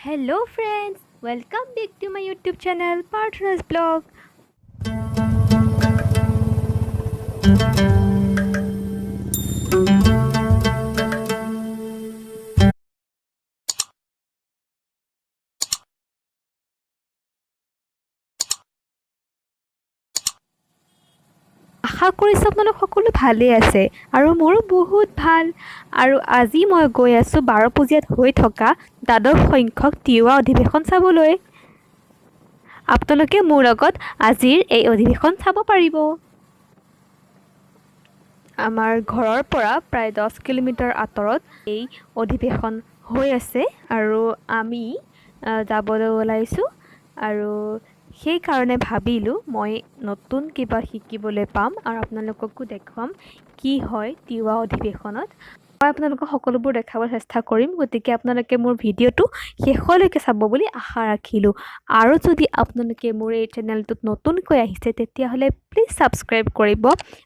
Hello friends, welcome back to my YouTube channel Prarthana's Blog. আশা কৰিছোঁ আপোনালোক সকলো ভালেই আছে আৰু মোৰো বহুত ভাল। আৰু আজি মই গৈ আছোঁ বাৰপূজীয়াত হৈ থকা দ্বাদশ সংখ্যক তিৱা অধিৱেশন চাবলৈ। আপোনালোকে মোৰ লগত আজিৰ এই অধিৱেশন চাব পাৰিব। আমাৰ ঘৰৰ পৰা প্ৰায় 10 কিলোমিটাৰ আঁতৰত এই অধিৱেশন হৈ আছে আৰু আমি যাবলৈ ওলাইছোঁ আৰু সেইকাৰণে ভাবিলোঁ মই নতুন কিবা শিকিবলৈ পাম আৰু আপোনালোককো দেখুৱাম কি হয় তিৱা অধিৱেশনত। মই আপোনালোকক সকলোবোৰ দেখাব চেষ্টা কৰিম, গতিকে আপোনালোকে মোৰ ভিডিঅ'টো শেষলৈকে চাব বুলি আশা ৰাখিলোঁ। আৰু যদি আপোনালোকে মোৰ এই চেনেলটোত নতুনকৈ আহিছে, তেতিয়াহ'লে প্লিজ ছাবস্ক্ৰাইব কৰিব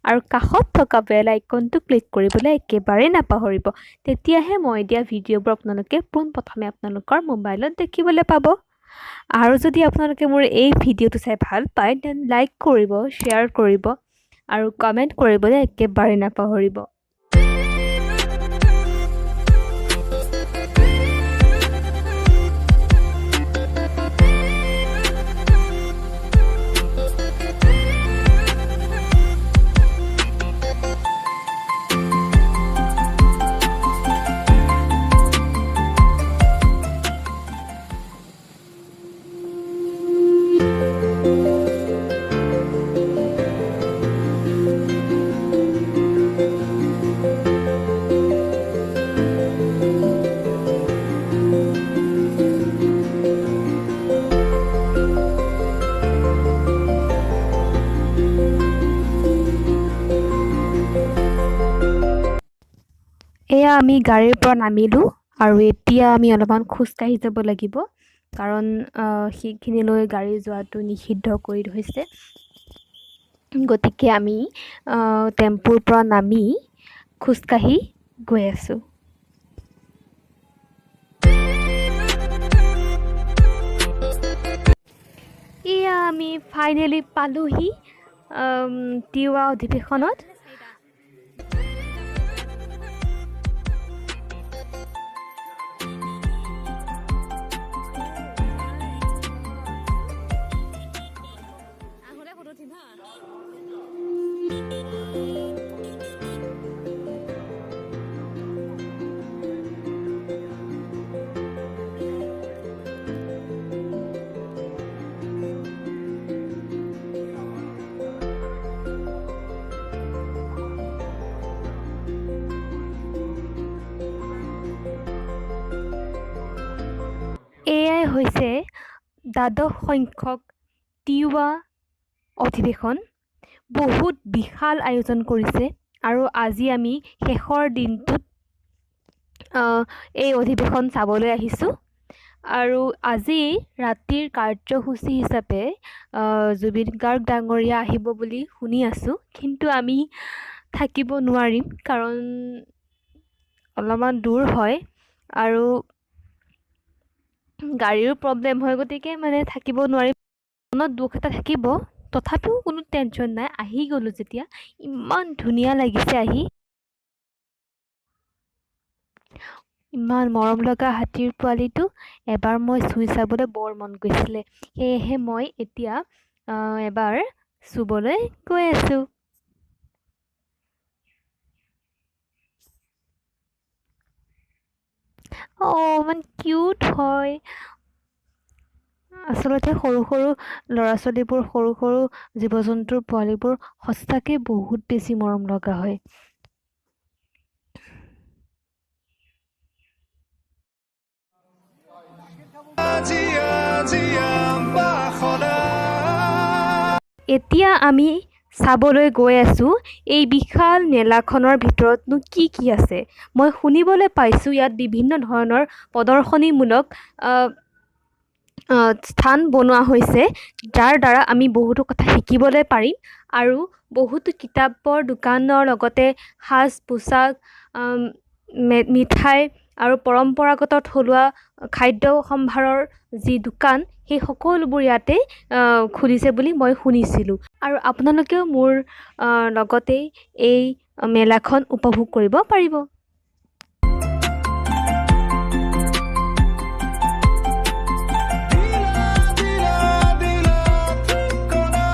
আৰু কাষত থকা বেল আইকনটো ক্লিক কৰিবলৈ একেবাৰেই নাপাহৰিব। তেতিয়াহে মই দিয়া ভিডিঅ'বোৰ আপোনালোকে পোনপ্ৰথমে আপোনালোকৰ মোবাইলত দেখিবলৈ পাব। আৰু যদি আপোনালোকে মোৰ এই ভিডিঅ'টো চাই ভাল পায়, then like কৰিব, শ্বেয়াৰ কৰিব আৰু কমেণ্ট কৰিবলৈ একেবাৰে নাপাহৰিব। এয়া আমি গাড়ীৰ পৰা নামিলোঁ আৰু এতিয়া আমি অলপমান খোজকাঢ়ি যাব লাগিব, কাৰণ সেইখিনিলৈ গাড়ী যোৱাটো নিষিদ্ধ কৰি থৈছে। গতিকে আমি টেম্পুৰ পৰা নামি খোজকাঢ়ি গৈ আছোঁ। এয়া আমি ফাইনেলি পালোহি তিৱা অধিৱেশনত। এয়াই হৈছে দ্বাদশ সংখ্যক তিৱা অধিৱেশন। বহুত বিশাল আয়োজন কৰিছে আৰু আজি আমি শেষৰ দিনটোত এই অধিৱেশন চাবলৈ আহিছোঁ। আৰু আজি ৰাতিৰ কাৰ্যসূচী হিচাপে জুবিন গাৰ্গ ডাঙৰীয়া আহিব বুলি শুনি আছোঁ, কিন্তু আমি থাকিব নোৱাৰিম, কাৰণ অলপমান দূৰ হয় আৰু গাড়ীৰো প্ৰব্লেম হয়। গতিকে মানে থাকিব নোৱাৰিম, মনত দুখ এটা থাকিব। তথাপিও কোনো টেনশ্যন নাই, আহি গ'লোঁ যেতিয়া। ইমান ধুনীয়া লাগিছে আহি। ইমান মৰম লগা হাতীৰ পোৱালিটো এবাৰ মই চুই চাবলৈ বৰ মন গৈছিলে। সেয়েহে মই এতিয়া এবাৰ চুবলৈ গৈ আছোঁ। অঁ, ইমান কিউট হয়। আচলতে সৰু সৰু ল'ৰা ছোৱালীবোৰ, সৰু সৰু জীৱ জন্তুৰ পোৱালিবোৰ সঁচাকৈ বহুত বেছি মৰম লগা হয়। জীয়া জীয়াম বাসনা। এতিয়া আমি চাবলৈ গৈ আছোঁ এই বিশাল মেলাখনৰ ভিতৰতনো কি কি আছে। মই শুনিবলৈ পাইছোঁ ইয়াত বিভিন্ন ধৰণৰ প্ৰদৰ্শনীমূলক স্থান বনোৱা হৈছে, যাৰ দ্বাৰা আমি বহুতো কথা শিকিবলৈ পাৰিম। আৰু বহুতো কিতাপৰ দোকানৰ লগতে সাজ পোছাক, মিঠাই আৰু পৰম্পৰাগত থলুৱা খাদ্য সম্ভাৰৰ যি দোকান, সেই সকলোবোৰ ইয়াতে খুলিছে বুলি মই শুনিছিলোঁ। আৰু আপোনালোকেও মোৰ লগতেই এই মেলাখন উপভোগ কৰিব পাৰিব। দিলা দিলা দিলা ঠিকনা।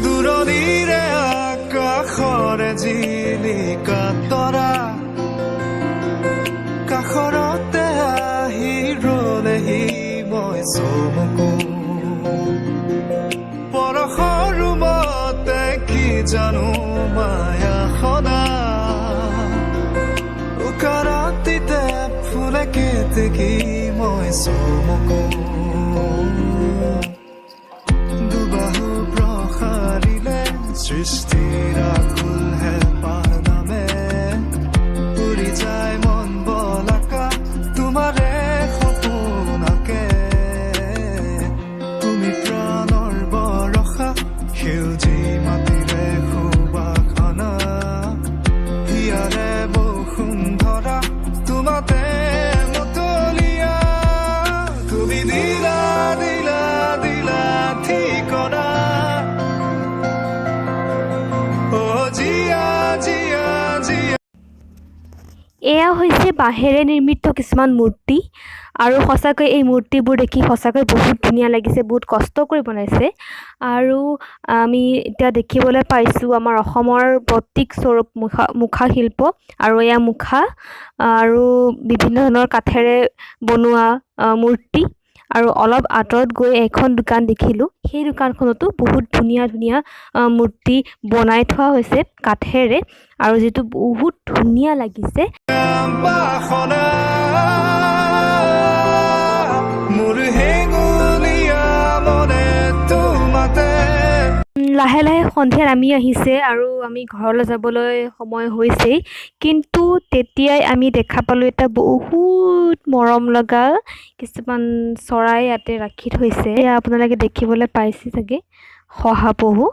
দূৰণিৰে আকাশৰে জিলিকা তৰা, কাষৰতে আহি ৰলেহি মই চমকো। পৰশৰ ৰুমতে কি জানো মায়াসনা, উকা ৰাতিতে ফুলে কেতেকী মই চমকো। দুবাহু প্ৰসাৰিলে সৃষ্টিৰ আকুল হেঁপাহ নামে, উৰি যায় মন বলাকা তোমাৰে সপোনাকে। তুমি প্ৰাণৰ বৰষা, সেউজী মাটিৰে সুবাসনা, হিয়াৰে বসুন্ধৰা তোমাতে মতলীয়া। তুমি দিলা দিলা দিলা ঠিকনা, অ জীয়া জীয়া জীয়া। এয়া হৈছে বাঁহেৰে নিৰ্মিত কিছুমান মূৰ্তি আৰু সঁচাকৈ এই মূৰ্তিবোৰ দেখি সঁচাকৈ বহুত ধুনীয়া লাগিছে, বহুত কষ্ট কৰি বনাইছে। আৰু আমি এতিয়া দেখিবলৈ পাইছোঁ আমাৰ অসমৰ প্ৰতীক স্বৰূপ মুখা শিল্প। আৰু এয়া মুখা আৰু বিভিন্ন ধৰণৰ কাঠেৰে বনোৱা মূৰ্তি। আৰু অলপ আঁতৰত গৈ এখন দোকান দেখিলোঁ, সেই দোকানখনতো বহুত ধুনীয়া ধুনীয়া মূৰ্তি বনাই থোৱা হৈছে কাঠেৰে আৰু যিটো বহুত ধুনীয়া লাগিছে। বাসনা মোৰ হেঙুলীয়া মনে তোমাতে। লাহে লাহে সন্ধিয়া নামি আহিছে আৰু আমি ঘৰলৈ যাবলৈ সময় হৈছেই, কিন্তু তেতিয়াই আমি দেখা পালোঁ এটা বহুত মৰম লগা কিছুমান চৰাই ইয়াতে ৰাখি থৈছে। এয়া আপোনালোকে দেখিবলৈ পাইছে চাগে, শহাপহু।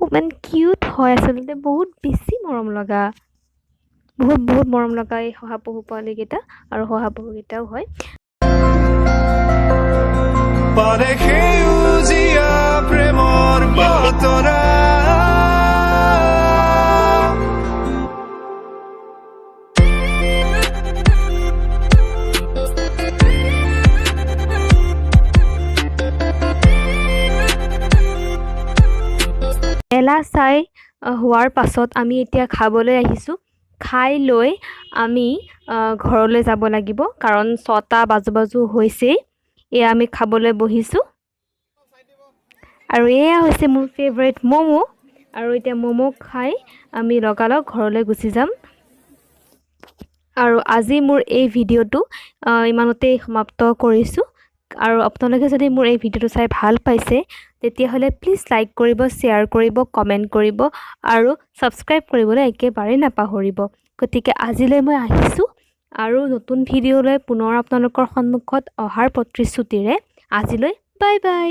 ইমান কিউট হয়, আচলতে বহুত বেছি মৰম লগা, বহুত বহুত মৰম লগা এই শহাপহু পোৱালিকেইটা আৰু শহাপহুকেইটাও হয়। পাৰে সেউজীয়া প্ৰেমৰ বতৰা। মেলা চাই হোৱাৰ পাছত আমি এতিয়া খাবলৈ আহিছোঁ। খাই লৈ আমি ঘৰলৈ যাব লাগিব, কাৰণ 6টা বাজো বাজো হৈছেই। এয়া আমি খাবলৈ বহিছোঁ আৰু এয়া হৈছে মোৰ ফেভৰেট ম'ম'। আৰু এতিয়া ম'ম' খাই আমি লগালগ ঘৰলৈ গুচি যাম। আৰু আজি মোৰ এই ভিডিঅ'টো ইমানতেই সমাপ্ত কৰিছোঁ। আৰু আপোনালোকে যদি মোৰ এই ভিডিঅ'টো চাই ভাল পাইছে তেতিয়াহ'লে প্লিজ লাইক কৰিব, শ্বেয়াৰ কৰিব, কমেণ্ট কৰিব আৰু ছাবস্ক্ৰাইব কৰিবলৈ একেবাৰেই নাপাহৰিব। গতিকে আজিলৈ মই আহিছোঁ আৰু নতুন ভিডিঅ'লৈ পুনৰ আপোনালোকৰ সন্মুখত অহাৰ প্ৰতিশ্ৰুতিৰে আজিলৈ বাই বাই।